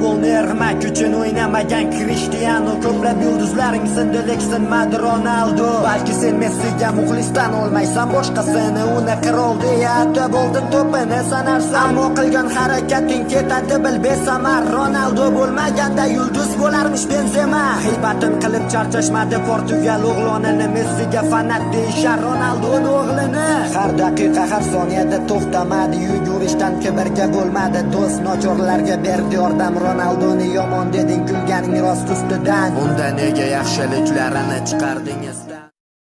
Futbolni ermak uchun o'ynamagan Krishtianu. Ko'plab yulduzlaring sindi, lek sinmadi Ronaldo. Balki sen Messiga muxlisdan olmaysan boshqasini. Uni qirol deya atab oldin to'pini sanarsan. Ammo qilgan harakating ketadi bil besamar. Ronaldo bo'lmaganda yulduz bo'larmish Benzema. G'iybatin qilib charchashmadi Portugal o'g'lonini. Messiga fanat deyishar Ronaldoni o'g'lini. Har daqiqa, har soniyada to'xtamadi yugurishdan, kibrga bo'lmadi do'st, nochorlarga berdi yordam. Ronaldoni yomon deding, kulganing rost ustidan. Unda nega yaxshiliklarini chiqardingiz?